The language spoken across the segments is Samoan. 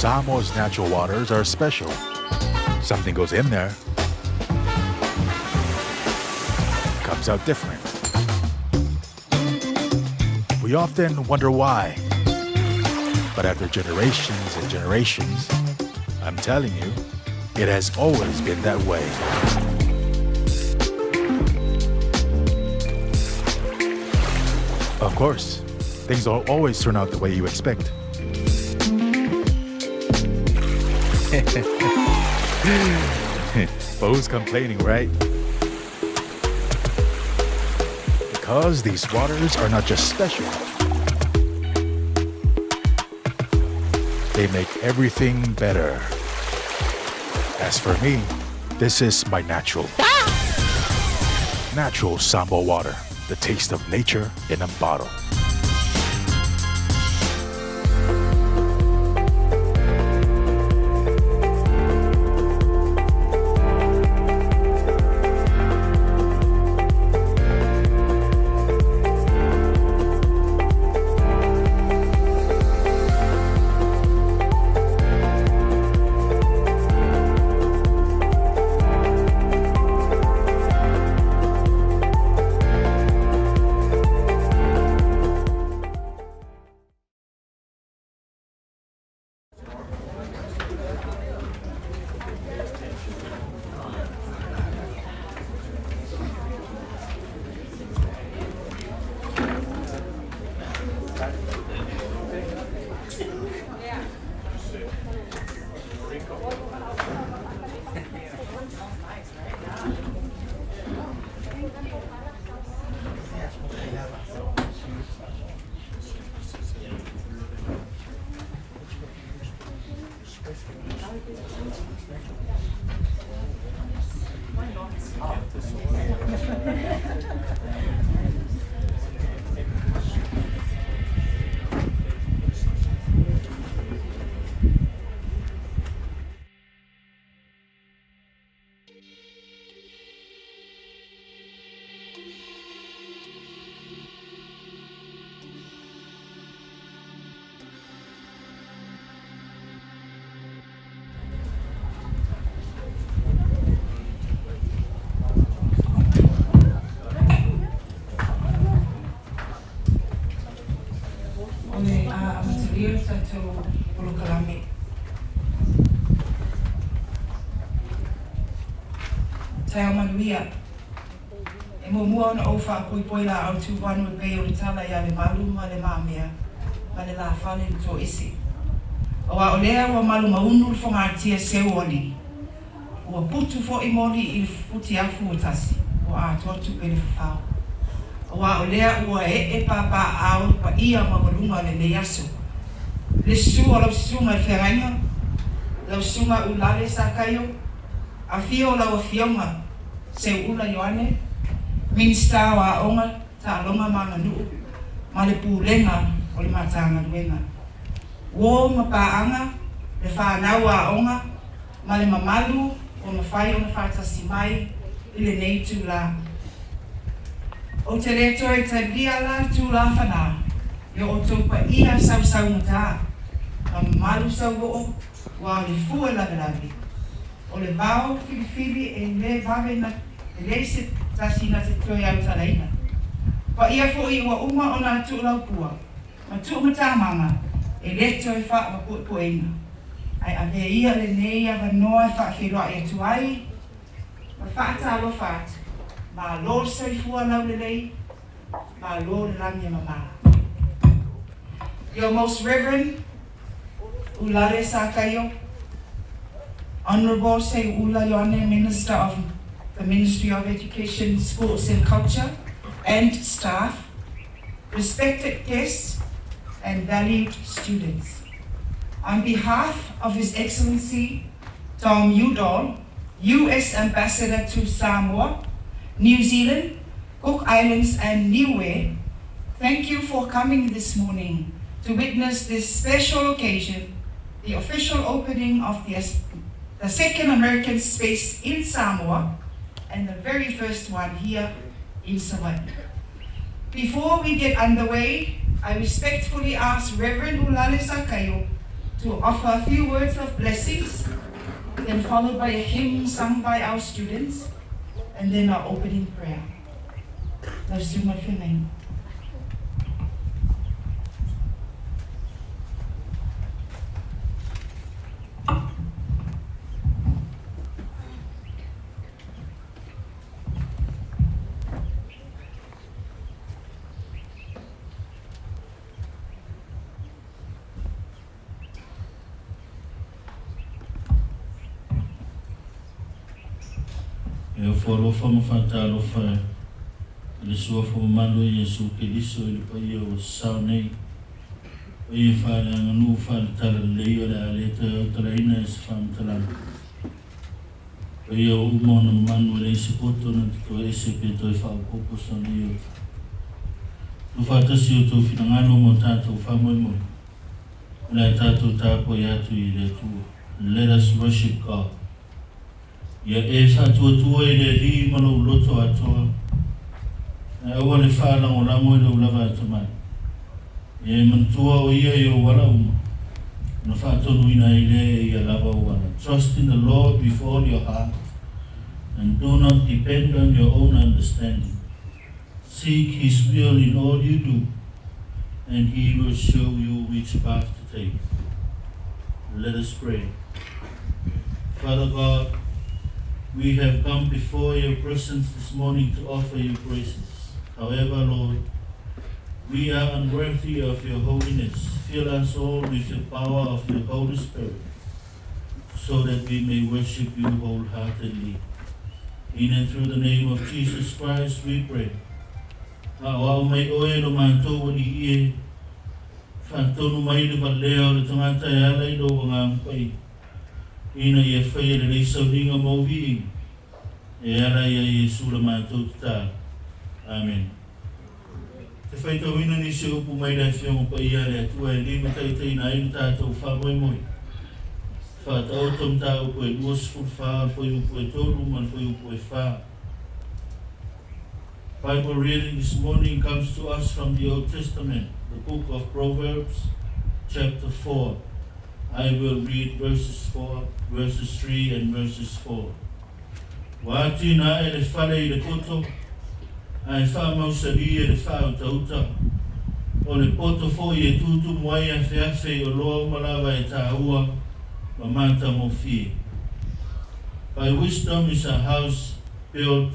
Samoa's natural waters are special. Something goes in there, comes out different. We often wonder why. But after generations and generations, I'm telling you, it has always been that way. Of course, things don't always turn out the way you expect. But who's complaining, right? Because these waters are not just special. They make everything better. As for me, this is my natural. Natural Samoa water, the taste of nature in a bottle. Taeao manuia. E muamua ona ou faapoipoi laau tuvanu e pei o le tala ia Lemalu ma Le Mamea ma le Lafale le Toese. Auā o lea ua malumaunu le fogatia seu o alii, ua putu foi moli i le futiafu ua tasi, ua atoa tupe le fafao. Auā o lea ua ee papaaao le paia maualuga o lenei aso. Le susu o lau susuga i le feagaiga, lau susuga Ulale Sakaio, Afio lau Afioga Seuula Ioane, Minisita o Aoga, Taaloga ma Aganuu ma le Pulega o le Matagaluega. Uo ma paaga, le fanau aoga ma le mamalu ua mafai ona faatasi mai i lenei itula. Ou te le toe talia la le tula fanā i o outou paia sausaugata ma mamalu sauoo ua o le fue lavelave o le vao filifili e le vave na e leai se tasi na te toe autalaina. Paia foi ua uma ona tuulaupua ma tuumatamaga e le toe faamapuepueina. Ae avea ia lenei avanoa e faafeiloai atu ai ma faatalofa atu, malo le soifua laulelei, malo le lagi e mama. Your Most Reverend Ulale Sakaio, Honourable Seuula Ioane, Minister of the Ministry of Education, Sports and Culture, and staff, respected guests, and valued students. On behalf of His Excellency Tom Udall, U.S. Ambassador to Samoa, New Zealand, Cook Islands, and Niue, thank you for coming this morning to witness this special occasion, the official opening of the, the second American space in Samoa and the very first one here in Savaii. Before we get underway, I respectfully ask Reverend Ulale Sakaio to offer a few words of blessings, then followed by a hymn sung by our students, and then our opening prayer. Lau Susuga i le Feagaiga. E ofo alofa ma faatalofa i le suafa mamalu o Iesu Keriso i le paia ua sasao nei, paia faaleaganuu faale-talalelei o le a le toe autalaina i se faamatalaga. Paia ua uma ona mamanu e leai se poto na te toe ese pe toe faaopoopo sona iota. Tuufaatasi o outou finagalo ma o tatou faamoemoe, o le a tatou tapuai atu i le Atua. Let us worship God. Ia e faatuatua i le Alii ma lou loto atoa, ae aua le faalagolago i lou lava atamai. Ia e manatua o Ia i ou ala uma, ona faatonuina ai lea e Ia lava ou ala. Trust in the Lord with all your heart, and do not depend on your own understanding. Seek His will in all you do, and He will show you which path to take. Let us pray. Father God, we have come before your presence this morning to offer you praises. However, Lord, we are unworthy of your holiness. Fill us all with the power of your Holy Spirit, so that we may worship you wholeheartedly. In and through the name of Jesus Christ we pray. Aoao mai oe lo matou alii e, faatonu mai le valea o le tagata e ala i lou agaga paia, ina ia faia lelei sauniga ma ou viiga, e ala ia Iesu la matou tatalo. Amene. Te faitauina nisi o upu mai le Afioga Paia a le Atua e limataitaiina ai lo tatou faamoemoe. Faataoto mataupu e 24 o le fuaiupu e 3 ma le fuaiupu e 4. Bible reading this morning comes to us from the Old Testament, the book of Proverbs, chapter 4. I will read verses 4, verses 3 and verses 4. Ua ātina ae le fale i le poto, ae faamausalī e le faautauta. O le poto foi e tutumu ai afeafe i oloa uma lava e tāua ma matagofie. By wisdom is a house built,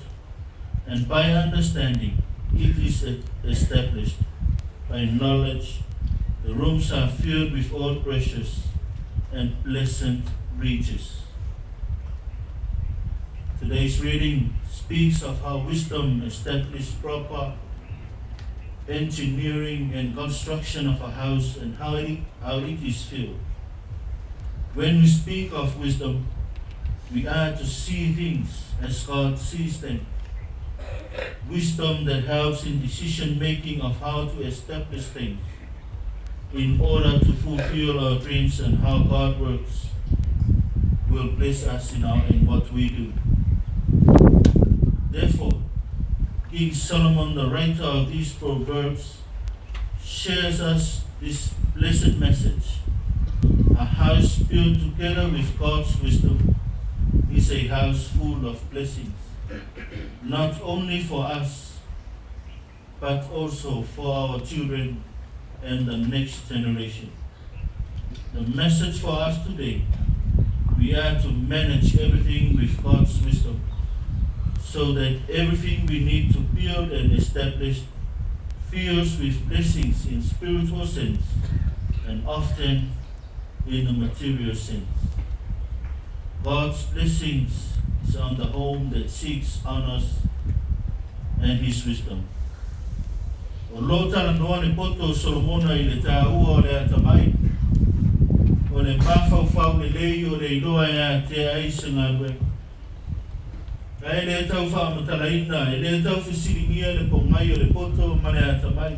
and by understanding it is established. By knowledge the rooms are filled with all precious and pleasant riches. Today's reading speaks of how wisdom established proper engineering and construction of a house and how it is filled. When we speak of wisdom, we are to see things as God sees them. Wisdom that helps in decision making of how to establish things in order to fulfill our dreams and how God works will bless us in what we do. Therefore, King Solomon, the writer of these proverbs, shares us this blessed message. A house built together with God's wisdom is a house full of blessings, not only for us, but also for our children and the next generation. The message for us today, we are to manage everything with God's wisdom so that everything we need to build and establish fills with blessings in spiritual sense and often in the material sense. God's blessings is on the home that seeks honors and his wisdom. O lo o talanoa le poto o Solomona i le tāua o le atamai, o le mafaufau lelei o le iloa e ātea ai se galuega. Ae le tau faamatalaina, e le tau fesiligia le pogai o le poto ma le atamai,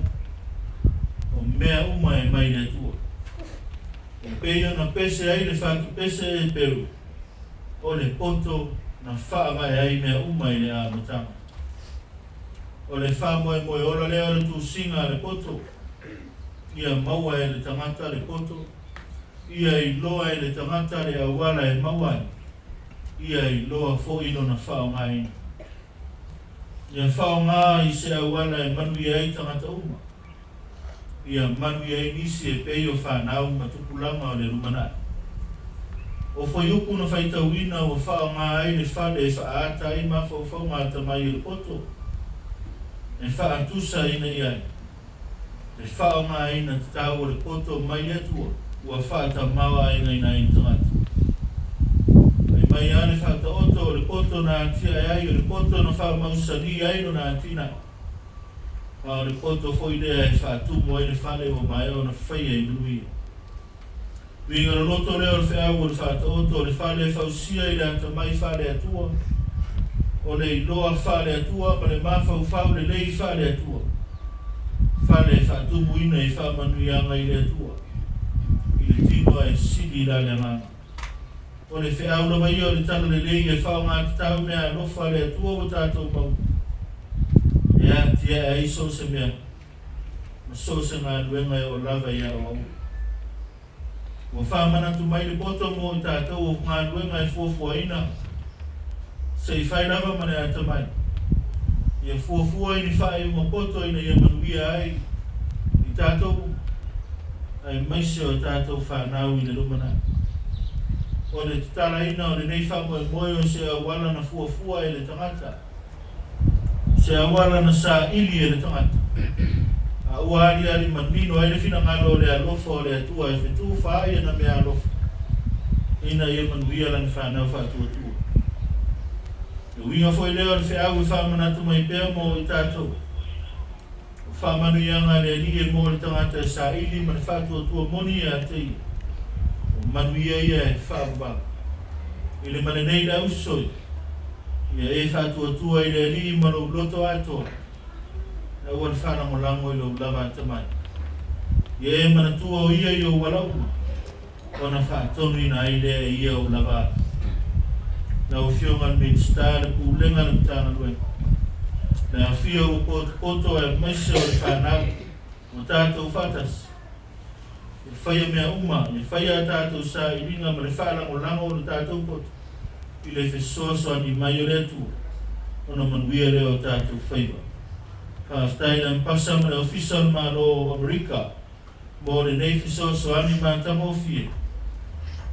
o mea uma e mai le Atua. E pei ona pese ai le fatupese e Peru, o le poto na faavae ai mea uma i le amataga. O le faamoemoe ola lea o le tusiga a le poto, ia maua e le tagata le poto Ia iloa e le tagata le auala e maua ai, ia iloa foi lona faaaogaina. Ia faaaoga i se auala e manuia ai tagata uma, ia manuia ai nisi e pei o fanau ma tupulaga o le lumanai. O fuaiupu na faitauina ua faaaoga ai le fale e faaata ai mafaufauga atamai o le poto, e faatusaina i ai le faaaogaina tatau o le poto mai le Atua ua faatamaoaigaina ai le tagata. Fai mai lava le Faataoto o le poto na atiae ai, o le poto na faamausali ai lona atinae, a o le poto foi lea e faatumu ai le fale ua maea ona faia i manuia. Uiga loloto lea o le feau o le Faataoto o le fale e fausia i le atamai faale-Atua, o le iloa faale-Atua ma le mafaufau lelei faale-Atua, fale e faatumuina i faamanuiaga i le Atua, i le tino ae sili la le agaga. O le feau lava ia o le talalelei e faaaogatatau meaalofa a le Atua ua tatou maua, e atiae ai so o se mea ma so o se galuega e oo lava i aoaoga. Ua faamanatu mai le poto mo i tatou o galuega e fuafuaina se i fai lava ma le atamai. Ia fuafua i ni faaiuga poto ina ia manuia ai i tatou uma, aemaise o tatou fanau i le lumanai. O le tatalaina o lenei faamoemoe o se auala na fuafua e le tagata, se auala na saili e le tagata, a ua aliali manino ai le finagalo o le alofa o le Atua e fetufaai ana meaalofa ina ia manuia lana fanau faatuatua. Le uiga foi lea o le feau e faamanatu mai pea mo i tatou, o faamanuiaga a le Alii e mo le tagata e saili ma le faatuatua moni ia te ia, o manuia ia e faavavau. I le ma lenei le ausoi, ia e faatuatua i le Alii ma lou loto atoa, aua le faalagolago i lou lava atamai. Ia e manatua o ia i ou ala uma, ona faatonuina ai lea e ia ou lava ala. Lau Afioga i le Minisita, le Pulega a le Matagaluega, le aofia ua potopoto aemaise o le fanau ua tatou faatasi, e faia mea uma, e faia a tatou sailiga ma le faalagolago o le tatou poto i le fesoasoani mai o le Atua, ona manuia lea o tatou faiva. Faafetai i le Ambasa ma le Ofisa o le Malo o Amerika mo lenei fesoasoani matagofie,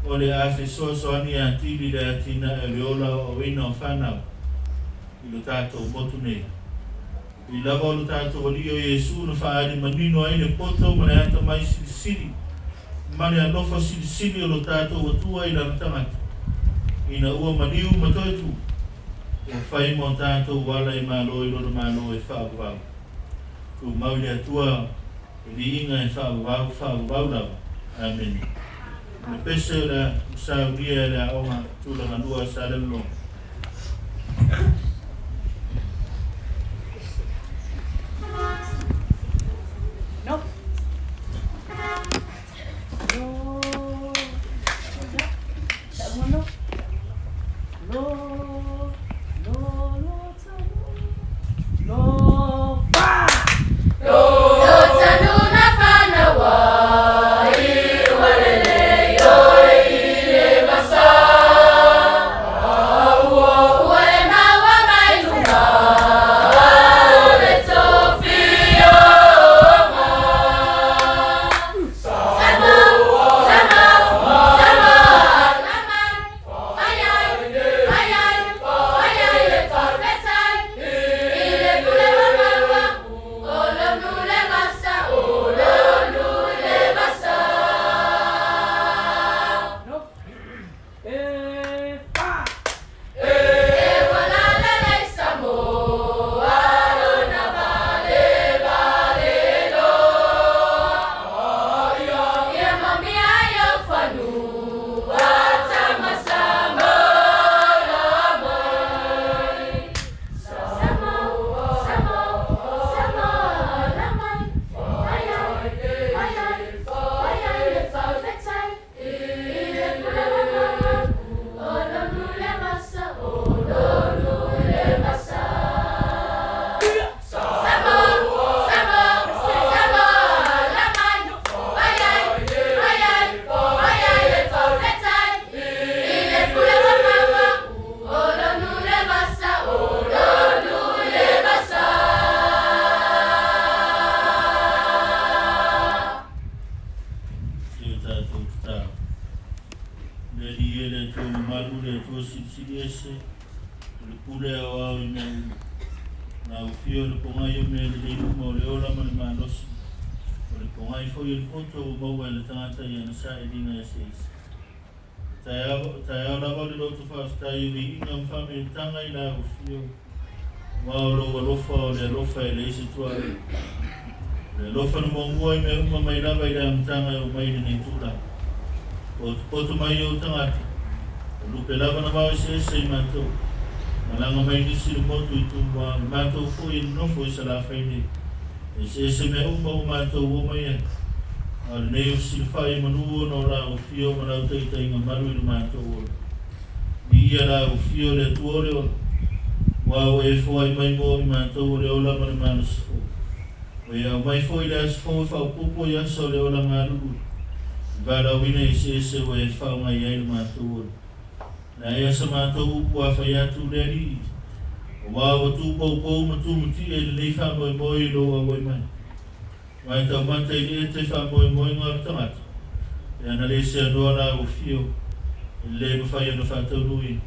o le a fesoasoani atili i le atinae o le ola aoaoina o fanau i lo tatou motu nei. I lava o lo tatou Alii o Iesu na faaali manino ai le poto ma le atamai silisili ma le alofa silisili o lo tatou Atua i lana tagata, ina ua maliu ma toe tu, ua fai mo tatou ala i malo i lona Malo e faavavau. Tumau i le Atua le viiga e faavavau, faavavau lava. Amene. O le pese o le saunia e le aoga Tulagalua Salelologa. No. Lo. Lo. Lo. Lo. Lo. Lo. Fa. Lo Pule aoao i mea uma. La ua fia o le pogai o mea lelei uma o le ola ma le malosi. O le pogai foi o le poto ua maua e le tagata i ana sailiga eseese. O taeao lava o le loto faafetai o viiga ma faameletaga i la ua fia. Aua o lou alofa o le alofa e leai se tuuaiga. O le alofa na muamua i mea uma mai lava i le amataga e oo mai i lenei tulaga. Potopoto mai ou tagata, o lupe lava na vao eseese i matou. Malaga mai nisi i le motu i Tumua, o le matou foi e nonofo i Salafai nei. Eseese mea uma ua matou o mai ai. A o lenei o fesilafai i manu ona o la ua fio ma lau taitaiga malu i le matou ola. Viia la ua fio le Atua o le ola. Aua ua e foai mai mo i matou o le ola ma le malosi fou. Ua e aumai foi le aso fou e faaopoopo i aso o le ola galulue. I valaauina eseese ua e faaaoga i ai le matou ola. Leai lava sa matou upu a fai atu le Alii, aua ua tuupoupou ma tumatie lenei faamoemoe i lou auai mai. Aua e taumata i le ete faamoemoega o le tagata, pe ana le seanoa la ua fio, e le mafai ona faataunuuina.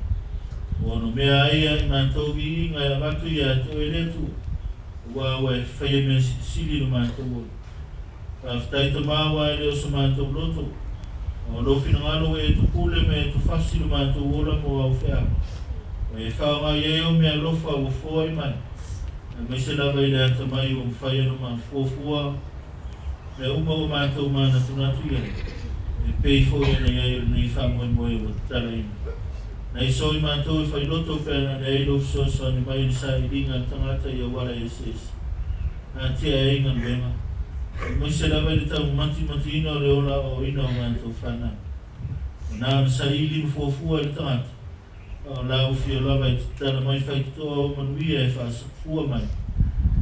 Ua onomea ai a i matou viiga e avatu ia te oe le Atua, aua ua e faia mea silisili i lo matou ola. Faafetai Tama aua e le o so matou loto, a o lou finagalo ua e tupule ma e tufasi lo matou ola mo au feau. Ua e faaaoga i ai au meaalofa ua foai mai, aemaise lava i le atamai ua mafai ona mafuafua mea uma ua matou manatunatu i ai, e pei foi ona i ai o lenei faamoemoe ua tatalaina. Nai so i matou e failoto pe ana leai lou fesoasoani mai i le sailiga a le tagata i auala eseese. Atia ai galuega, aemaise lava i le taumatimatiina o le ola aoaoina o matou fanau. Ua na ona saili ma fuafua i le tagata, a o la ua fia lava e tatala mai faitotoa o manuia e faasafua mai,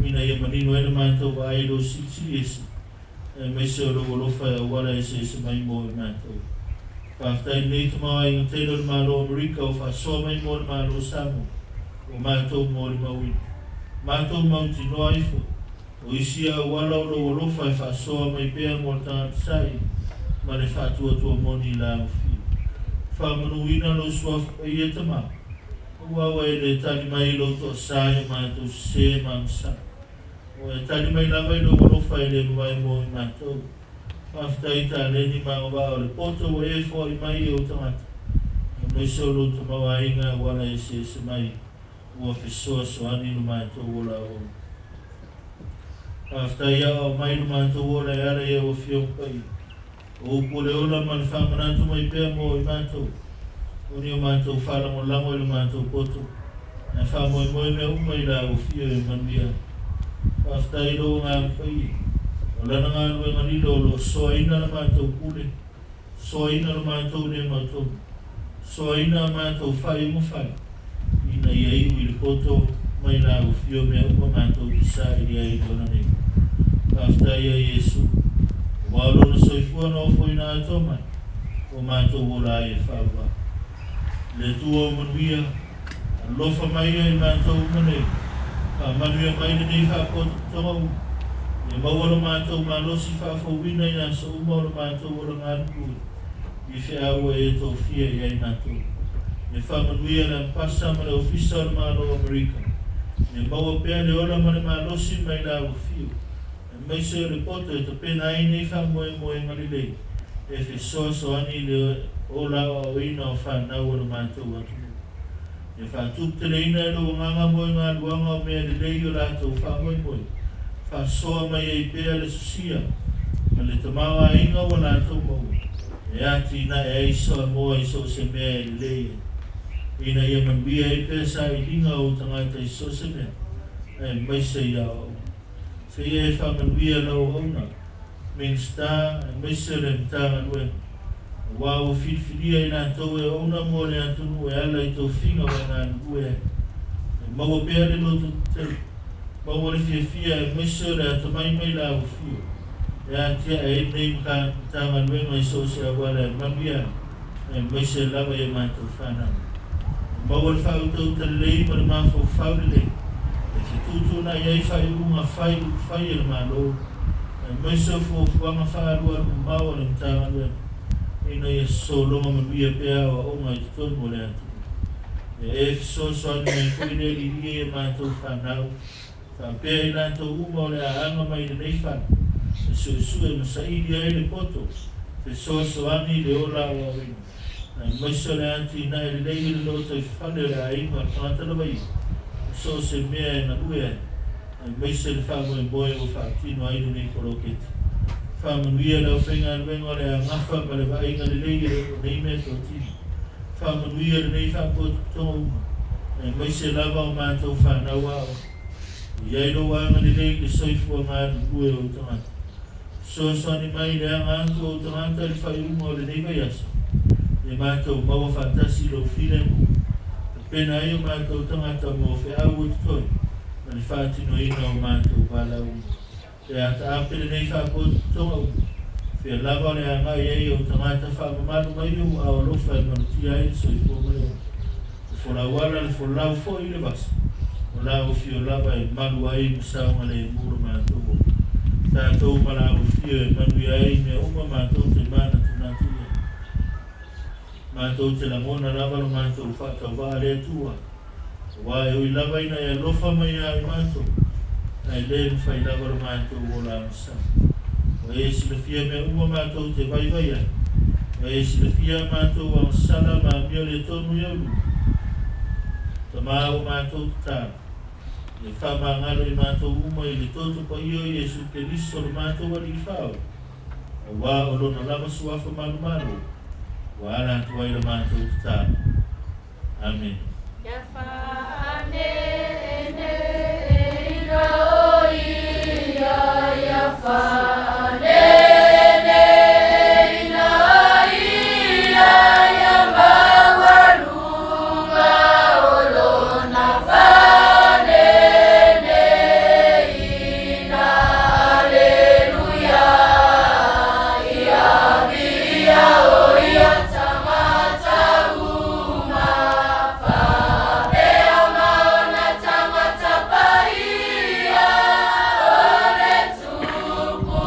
ina ia manino ai le matou vaai i lou silisili ese, aemaise o lou alofa e auala eseese mai mo i matou. Faafetai lenei tamaoaiga tele o le Malo o Amerika ua faasoa mai mo le Malo o Samoa, ua matou molimauina. Matou mautinoa ifo, o isi auala o lou alofa e faasoa mai pea mo le tagata saili ma le faatuatua moni i la ua fia. Faamanuina lou suafa paia Tama, aua ua e le tali mai i lou toasā i o matou sesē ma agasala. Ua e tali mai lava i lou alofa e le mavae mo i matou. Faafetai taleni ma agavaa o le poto ua e foai mai i ou tagata, aemaise o lou tamaoaiga auala eseese mai ua fesoasoani i lo matou ola auauna. Faafetai aoao mai lo matou ola e ala i au Afioga Paia. O upu o le ola ma le faamanatu mai pea mo i matou, o ni o matou faalagolago i lo matou poto, ae faamoemoe mea uma i la ua fia e manuia ai. Faafetai i lou Agaga Paia, o lana galuega lilo o lo o soaina la matou pule, soaina lo matou le mautonu, soaina a matou faaiuga fai, ina ia iu i le poto mai la ua fia mea uma matou te saili ai i le ola nei. Faafetai ia Iesu, aua o lona soifua na ofoina atoa mai, ua matou ola ai e faaauau. Le Atua o manuia, alofa mai ia i matou uma nei, faamanuia mai lenei faapotopotoga uma, ia maua lo matou malosi faafouina i aso uma o lo matou ola galulue, i feau ua e tofia i ai matou. Ia faamanuia le Ambasa ma le Ofisa o le Malo o Amerika, ia maua pea le ola ma le malosi mai la ua fiu, aemaise o le poto e tapena ai nei faamoemoega lelei, e fesoasoani i le ola aoaoina o fanau o lo matou atunuu. Ia faatuputeleina e lou Agaga moegaluaga o mea lelei o latou faamoemoe, faasoa mai ai pea le sosia ma le tamaoaiga ua latou maua, e atinae ai Samoa i so o se mea e lelei ai, ina ia manuia ai pea sailiga o ou tagata i so o se mea, aemaise i aoaoga. Seia e faamanuia lau auauna, Minisita, aemaise o le Matagaluega, aua ua filifilia i latou e auauna mo le atunuu e ala i tofiga ua galulue ai. E maua pea le lototetele, maua le fiafia aemaise o le atamai mai la ua fio, e atiae ai lenei Matagaluega i so o se auala e manuia ai, aemaise lava i a matou fanau. E maua le faautauta lelei ma le mafaufau lelei, e fetuutuunai ai faaiuga fai upufai a le Malo, aemaise o fuafuaga faaalualu mamao a le Matagaluega, ina ia sologa manuia pea aoaoga i totonu o le atunuu. Ia e fesoasoani mai foi le Alii e i a matou fanau, faapea i latou uma o le a aga mai i lenei fale, e suesue ma saili ai le poto, fesoasoani i le ola aoaoina, aemaise o le atinae lelei o le lotoifale o le aiga o le tagata lava ia, ma so o se mea e galue ai, aemaise le faamoemoe ua faatino ai lenei poloketi. Faamanuia le aufaigaluega o le a gafa ma le vaaiga lelei o nei meatotino. Faamanuia lenei faapotopotoga uma, aemaise lava o matou fanau aoga. I ai lou agalelei i le soifua galulue o ou tagata. Fesoasoani mai i le aga atu o ou tagata i le faaiuga o lenei vaiaso, ia matou maua faatasi i lou filemu. Tapena ai o matou tagata mo feau o totoe ma le faatinoina o matou valaauina. E ataape lenei faapotopotoga uma, fea lava o le agai ai o ou tagata faamamalu mai i ou aao alofa e malutia ai le soifua ma le ola. Le folau ala, le folau foi i le vasa, o la ou afio lava e malu ai ma saogalemu lo matou ola. Tatou ma la ou afio e manuia ai mea uma matou te manatunatu i ai. Matou te lagona lava lo matou faatauvaa le Atua, aua e ui lava ina e alofa mai ia i matou, ae le mafai lava lo matou ola agasala. Ua e silafia mea uma matou te vaivai ai, ua e silafia a matou agasala ma amio le tonu i ou luma. Tama ua matou tatalo, ia faamagalo i matou uma i le toto paia o Iesu Keriso lo matou Alii Faaola, aua o lona lava suafa manumalo, ua ala atu ai la matou tatalo. Amene. Ia faaneeneeina o ia, ia faaneeneeina ia, ia maualuga o lona faaneeneeina. Aleluia, ia viia o ia tagata uma, faapea ma ona tagata paia, o le Tupu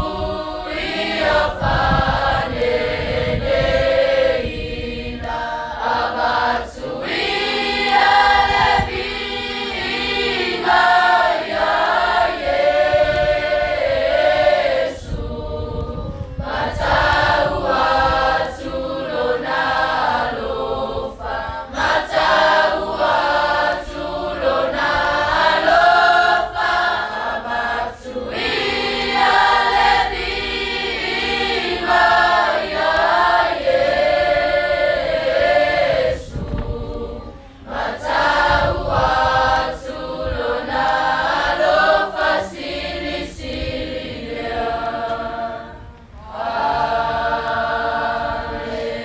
ia faaneeneeina. Avatu ia le viiga ia Iesu, matau atu lona alofa, matau atu lona alofa, avatu ia le viiga ia Iesu, matau atu lona alofa silisili lea. Amene.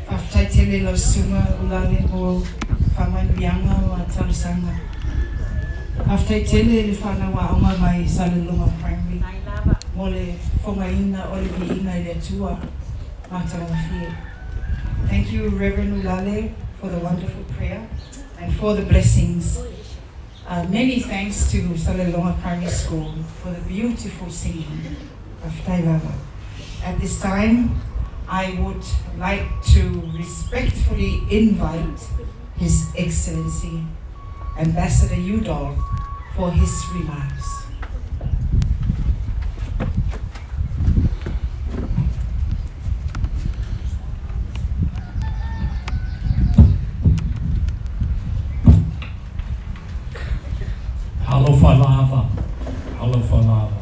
Faafetai tele i lau susuga Ulale mo faamanuiaga ma talosaga. Faafetai tele i le fanau aoga mai Salelologa Primary mo le fofogaina o le viiga i le Atua matagofie. Thank you, Reverend Ulale, for the wonderful prayer and for the blessings. Many thanks to Salelologa Primary School for the beautiful singing. Faafetai lava. At this time, I would like to respectfully invite His Excellency Ambassador Udall for his remarks. Talofa lava, talofa lava.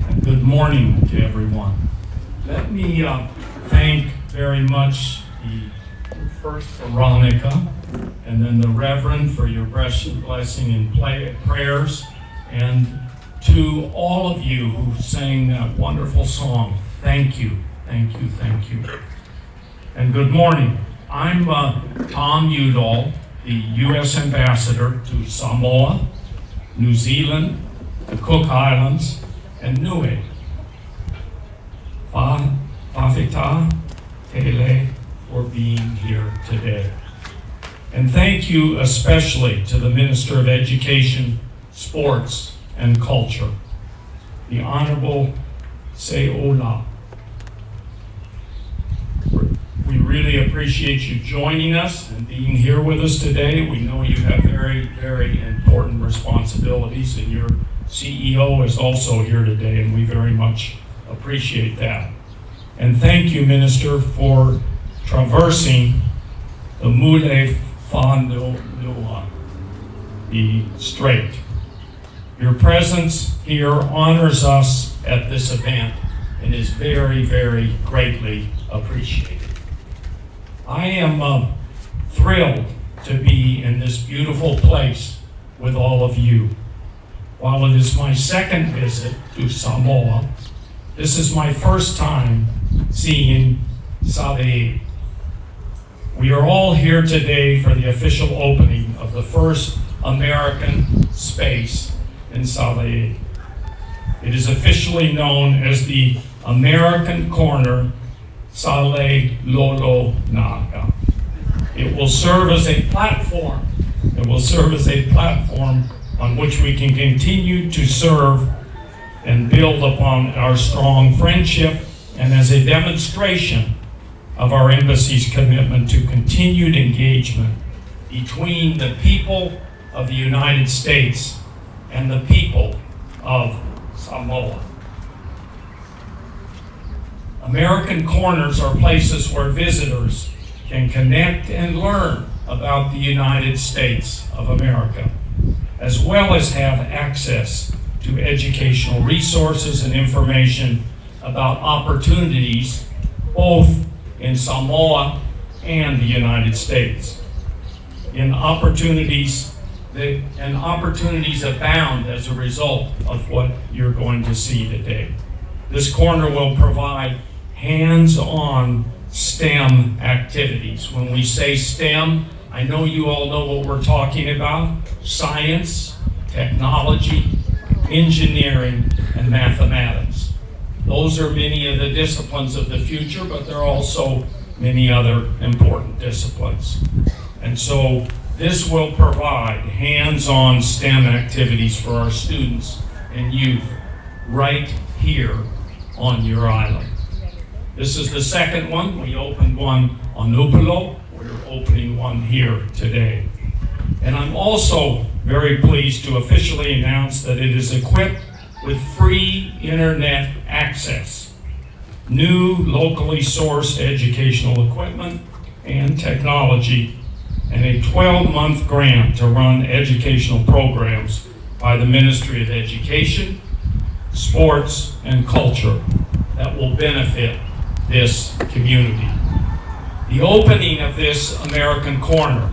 And good morning to everyone. Let me thank very much the first Veronica and then the Reverend for your blessing and prayers, and to all of you who sang that wonderful song. Thank you, thank you, thank you. And good morning. I'm Tom Udall, the U.S. Ambassador to Samoa, New Zealand, the Cook Islands, and Niue. Fa'afetai tele for being here today. And thank you especially to the Minister of Education, Sports, and Culture, the Honorable Seuula. We really appreciate you joining us and being here with us today. We know you have very, very important responsibilities, and your CEO is also here today, and we very much appreciate that. And thank you, Minister, for traversing the Mulifanua, the strait. Your presence here honors us at this event and is very, very greatly appreciated. I am thrilled to be in this beautiful place with all of you. While it is my second visit to Samoa, this is my first time seeing Savai'i. We are all here today for the official opening of the first American space in Savai'i. It is officially known as the American Corner Salelologa. It will serve as a platform. It will serve as a platform on which we can continue to serve and build upon our strong friendship, and as a demonstration of our embassy's commitment to continued engagement between the people of the United States and the people of Samoa. American Corners are places where visitors can connect and learn about the United States of America, as well as have access to educational resources and information about opportunities both in Samoa and the United States. And opportunities abound as a result of what you're going to see today. This corner will provide hands-on STEM activities. When we say STEM, I know you all know what we're talking about: science, technology, engineering, and mathematics. Those are many of the disciplines of the future, but there are also many other important disciplines. And so this will provide hands-on STEM activities for our students and youth right here on your island. This is the second one. We opened one on Upolu. We're opening one here today. And I'm also very pleased to officially announce that it is equipped with free internet access, new locally sourced educational equipment and technology, and a 12-month grant to run educational programs by the Ministry of Education, Sports, and Culture that will benefit this community. The opening of this American Corner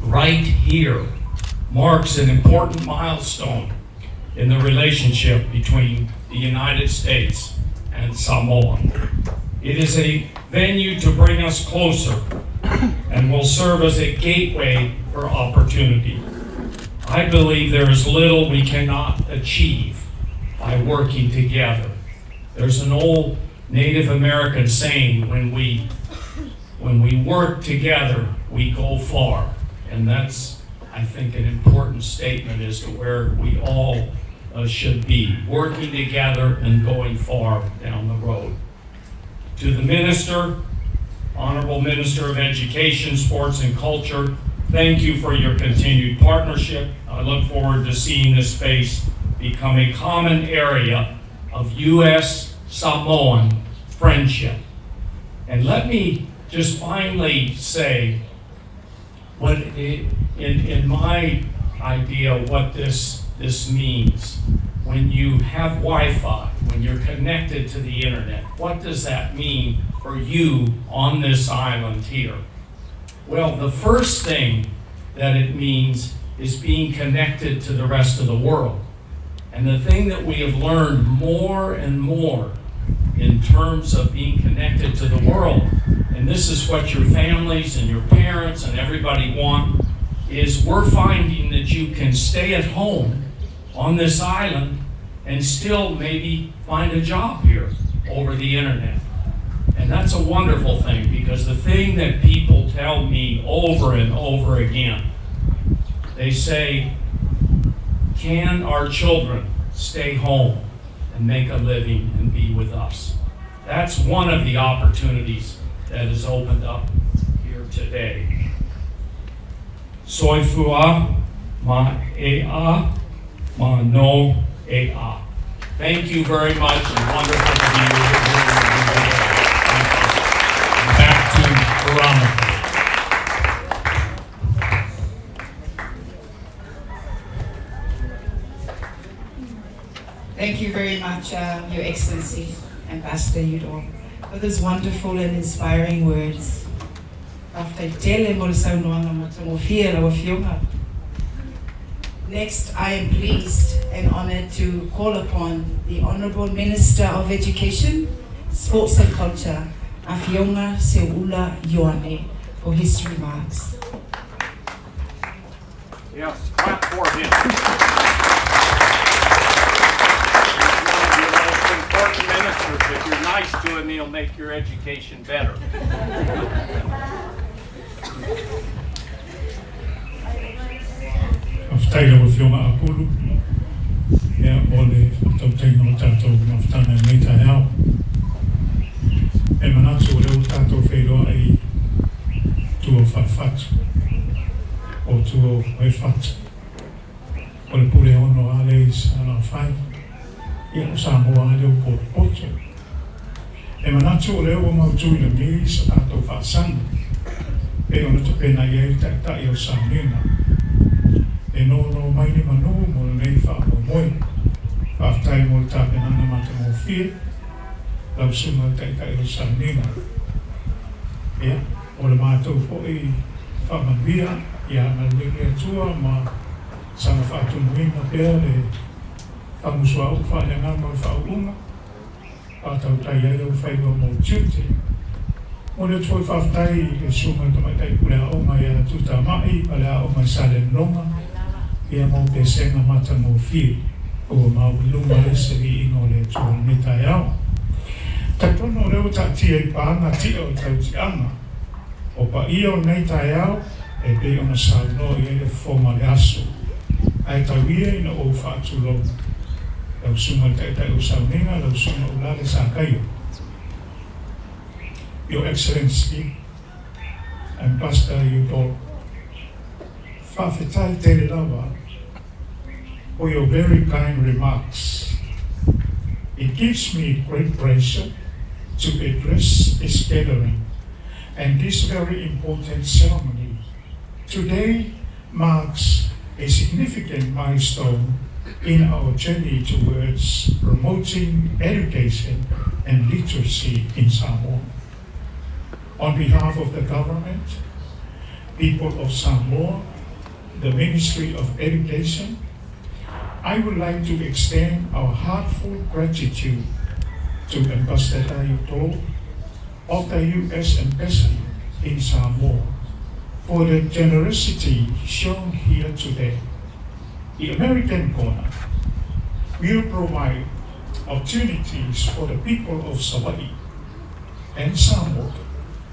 right here marks an important milestone in the relationship between the United States and Samoa. It is a venue to bring us closer and will serve as a gateway for opportunity. I believe there is little we cannot achieve by working together. There's an old Native American saying, when we work together, we go far. And that's, I think, an important statement as to where we all should be, working together and going far down the road. To the Minister, Honorable Minister of Education, Sports, and Culture, thank you for your continued partnership. I look forward to seeing this space become a common area of U.S. Samoan friendship. And let me just finally say, what in my idea, what this means. When you have Wi-Fi, when you're connected to the internet, what does that mean for you on this island here? Well, the first thing that it means is being connected to the rest of the world. And the thing that we have learned more and more in terms of being connected to the world, and this is what your families and your parents and everybody want, is we're finding that you can stay at home on this island and still maybe find a job here over the internet. And that's a wonderful thing, because the thing that people tell me over and over again, they say, can our children stay home and make a living and be with us? That's one of the opportunities that is opened up here today. Soifua ma ea ma no ea. Thank you very much, and wonderful to be with you today. Thank you. And back to Veronica. Thank you very much, Your Excellency, Ambassador Udall, for those wonderful and inspiring words. Faafetai tele mo le saunoaga matagofie lau afioga. Next, I am pleased and honored to call upon the Honorable Minister of Education, Sports and Culture, Afioga Seuula Ioane, for his remarks. Yes, clap for him. He's one of your most important ministers. If you're nice to him, he'll make your education better. Faafetai lau Afioga Apulu, ia, mo le faatautaiga o le tatou mafutaga i lenei taeao. E manatu o lea ua tatou feiloai i tua o Falefatu, o tua o Uefatu, o le Puleono lava lea i Salafai, ia o Samoa lava lea ua potopoto. E manatu o lea ua mautu i lagi sa tatou faasagi pei ona tapena i ai le Taitai o le Sauniga e nono mai le manu mo lenei faamoemoe. Faafetai mo le tapenaga matagofie lau Susuga i le Taitai o le Sauniga. Ia, o le matou foi faamanuia ia agalelei le Atua ma saga faatumuina pea le fagusuauu faaleagaga o le faauuga faatautai ai au faiva ma ou tiute. Momoli atu foi faafetai i le Susuga i le Tamaitai Pule Aoga ia Tutamai ma le Aoga i Salelologa ia mo pesega matagofie ua maualuga ai se viiga o le Atua i lenei taeao. Talitonu o lea ua taatia i paga tia o le tautiaga o paia o lenei taeao e pei ona saunoa i ai le fofoga o le aso. Ae tau ia ina ou faatulou lau Susuga i le Taitai o Sauniga, lau Susuga Ulalei Sakaio. Your Excellency, Ambassador Udall, faafetai tele lava for your very kind remarks. It gives me great pleasure to address this gathering and this very important ceremony. Today marks a significant milestone in our journey towards promoting education and literacy in Samoa. On behalf of the government, people of Samoa, the Ministry of Education, I would like to extend our heartfelt gratitude to Ambassador Udall of the U.S. Embassy in Samoa for the generosity shown here today. The American Corner will provide opportunities for the people of Savaii and Samoa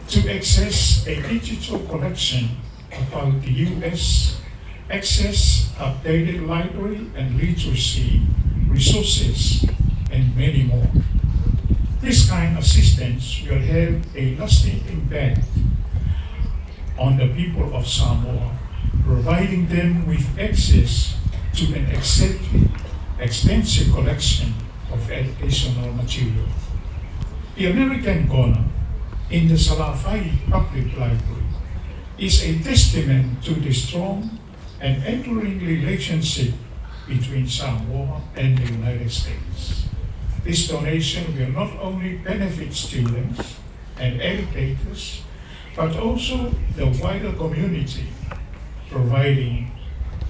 to access a digital collection about the U.S., access updated library and literacy resources, and many more. This kind of assistance will have a lasting impact on the people of Samoa, providing them with access to an extensive collection of educational material. The American Corner in the Salafai Public Library is a testament to the strong and enduring relationship between Samoa and the United States. This donation will not only benefit students and educators, but also the wider community, providing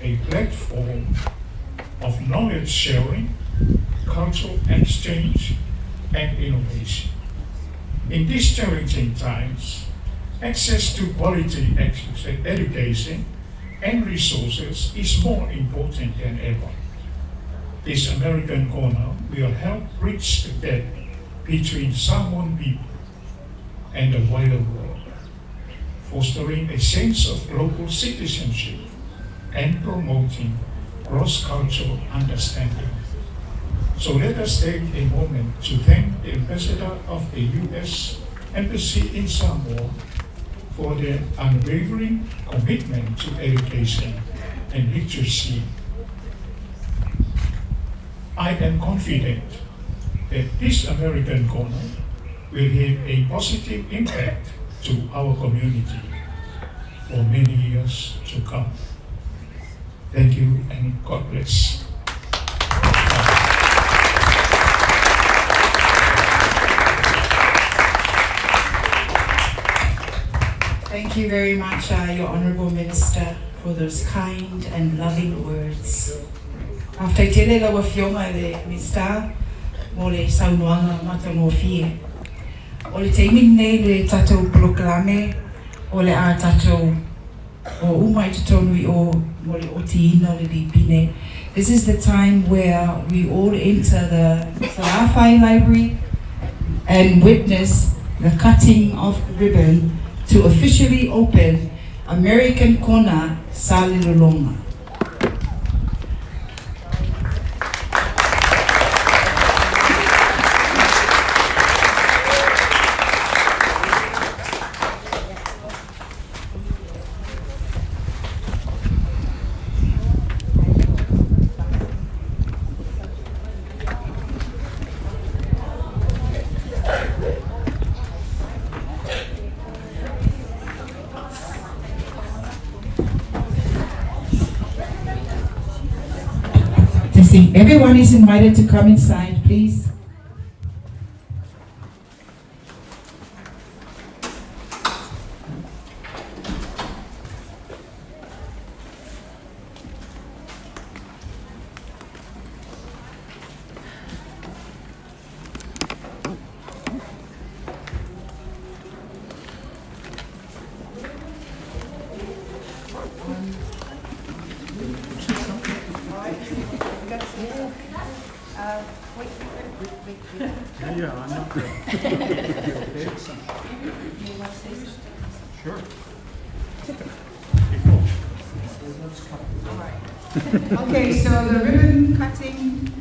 a platform of knowledge sharing, cultural exchange, and innovation. In these challenging times, access to quality education and resources is more important than ever. This American Corner will help bridge the gap between Samoan people and the wider world, fostering a sense of global citizenship and promoting cross-cultural understanding. So let us take a moment to thank the Ambassador of the U.S. Embassy in Samoa for their unwavering commitment to education and literacy. I am confident that this American Corner will have a positive impact to our community for many years to come. Thank you and God bless. Thank you very much, Your Honourable Minister, for those kind and loving words. Faafetai tele lau afioga i le Minisita mo le saunoaga matagofie. O le taimi lenei le tatou polokalame o le a tatou o uma i totonu i o mo le otiina o le lipine. This is the time where we all enter the Salafai Library and witness the cutting of the ribbon to officially open American Corner Salelologa. Everyone is invited to come inside, please. Yeah, I'm not good. Sure. All right. Okay, so the ribbon cutting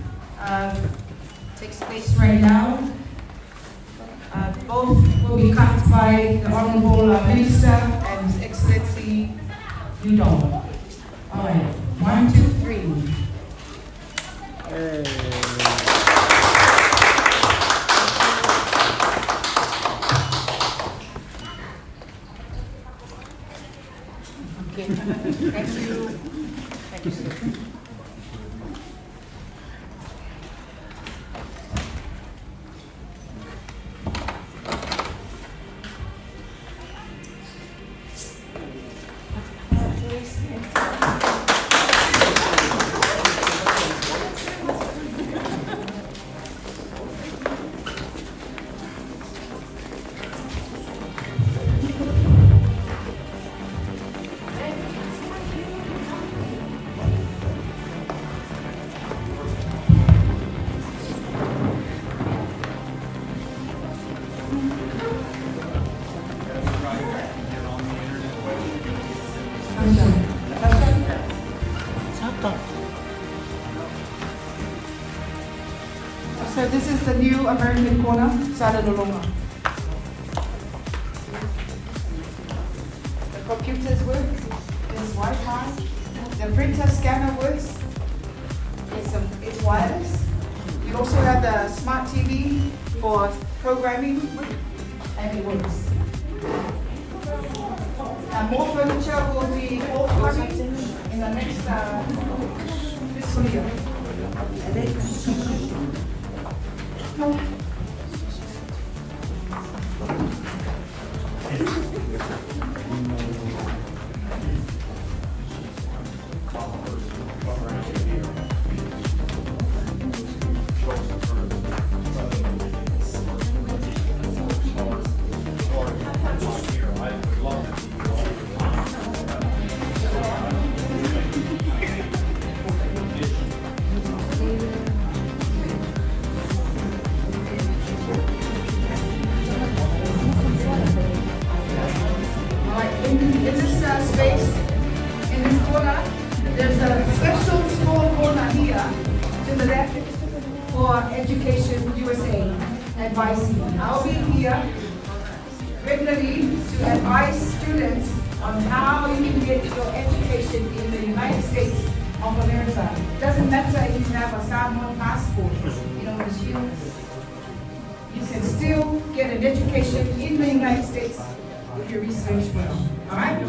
takes place right now. Both will be cut by the Honorable Minister and His Excellency Udall. All right, 1, 2, 3. Hey. Okay. Thank you. Thank you, sir. So this is the new American Corner, Salelologa. The computers work, there's Wi-Fi, the printer scanner works, it's wireless. You also have the smart TV for programming, and it works. And more furniture will be forthcoming in the next fiscal year. advisee. I'll be here regularly to advise students on how you can get your education in the United States of America. It doesn't matter if you have a Samoan passport, you know, you can still get an education in the United States if you research well. All right?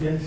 Yes.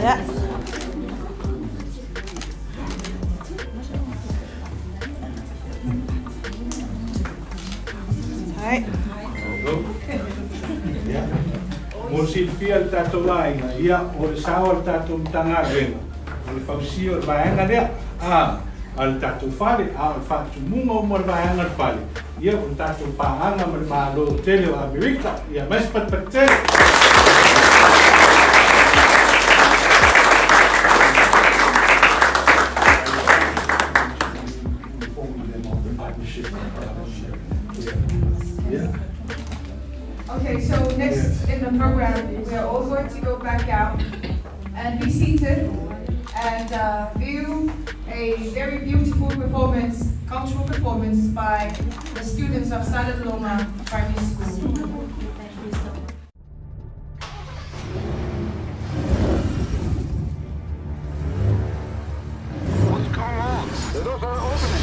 Ja. Hai. Ja. Mo silfia le tatou aiga, ia o le sao a le tatou Matagaluega, o le fausia o le vaega lea, a le tatou fale, a o le faatumuga uma o le vaega o le fale, ia o le tatou paaga ma le Malo tele o Amerika, ia mai se patipati tele. Okay, so next in the program, we are all going to go back out and be seated and view a very beautiful performance, cultural performance by the students of Salelologa Primary School. What's going on? The doors are opening.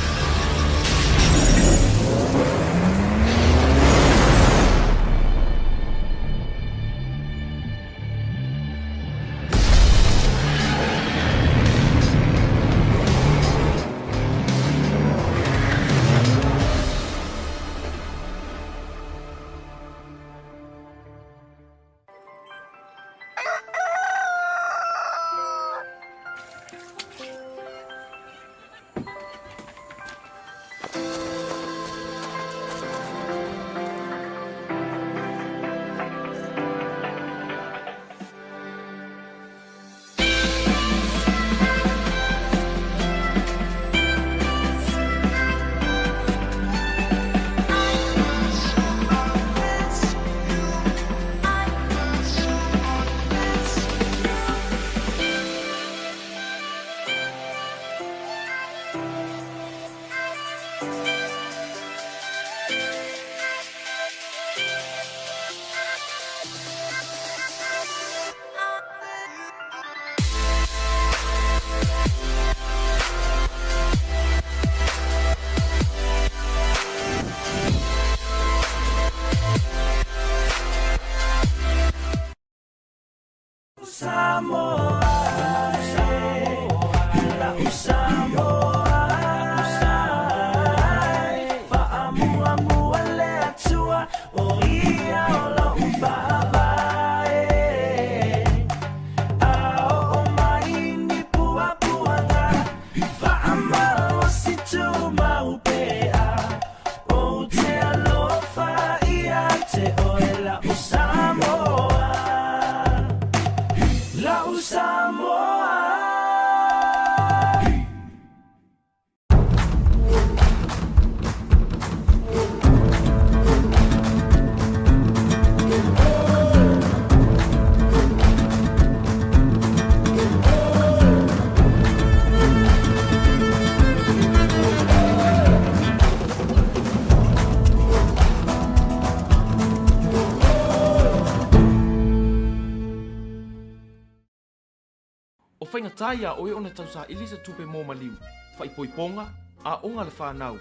Whaingatai a oe ona tausa ili sa tupe mō maliu, whaipoiponga, a onga le whanau,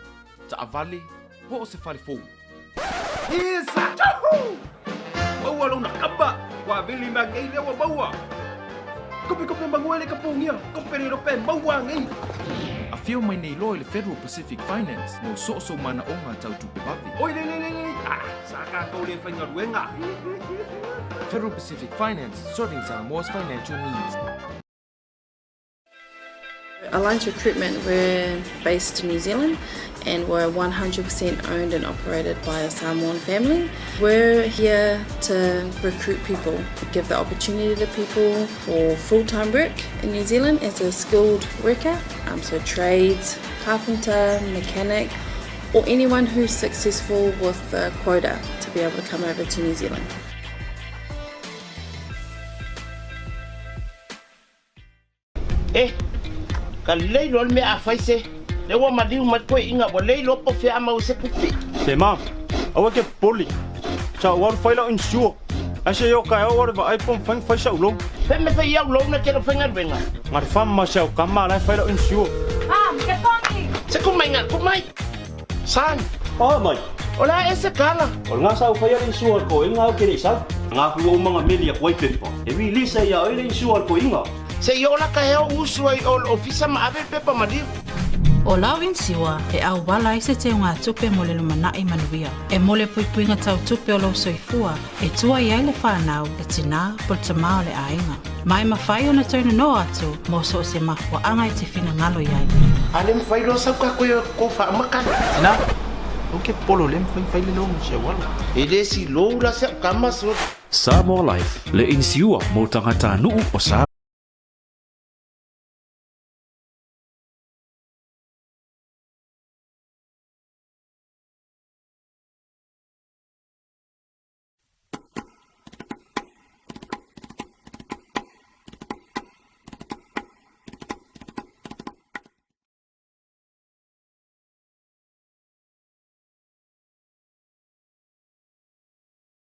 ta avale, po o se whare fou. Isa! Juhu! Maua lona kamba. Wa vili ma ngei le wa maua. Kope kope mangue le kapongia. Kope le rope maua ngei. Afio mai nei loa i le Federal Pacific Finance mo soosou manaoga tau tupe vave. Oi le le le le. Ah, sa ka kau le whainga ruenga. Federal Pacific Finance, serving Samoa's financial needs. Alliance Recruitment, we're based in New Zealand and we're 100% owned and operated by a Samoan family. We're here to recruit people, give the opportunity to people for full-time work in New Zealand as a skilled worker, so trades, carpenter, mechanic, or anyone who's successful with the quota to be able to come over to New Zealand. Eh, ka lelei loa le mea a fai se. Lea ua maliu mai toeaiina ua le iloa po o fea a maua se tupe. Se ma, aua e te popole. Sa ou alu fai lau insure. Ae se i oo taeao ou alu e vaai po o mafai ona fai sau loan. Fea mea fai au loan e te le faigaluega? Na o le fam ma si au tama la e fai lau insure. Mam, ke pongi! Se kumai nga, kumai! Son! Oh mai! O le a ea se tala? O lena sa ou faia le insure a le toeaina au ke le i sau. Nga ku ou manga meli atu ai pepa. E release ai ia oe le insure a le toeaina. Se i oo la ka hea o usu ai o le ofisa ma ave le pepa maliu. O lau inisiua e auala ai se teugatupe mo le lumanai manuia. E mo le puipuiga tautupe o lou soifua e tua i ai le fanau, le tinā po le tamā o le aiga. Ma e mafai ona toe nonoa atu mo so o se mafuaaga e te finagalo i ai. A le mafai loa sau ka koe ko faamakala. Tina, aua ke popole le mafai fai le loan mo si au alo. E le si lou la si au kama so. Samoa Life, le inisiua mo tagatanuu o Samoa.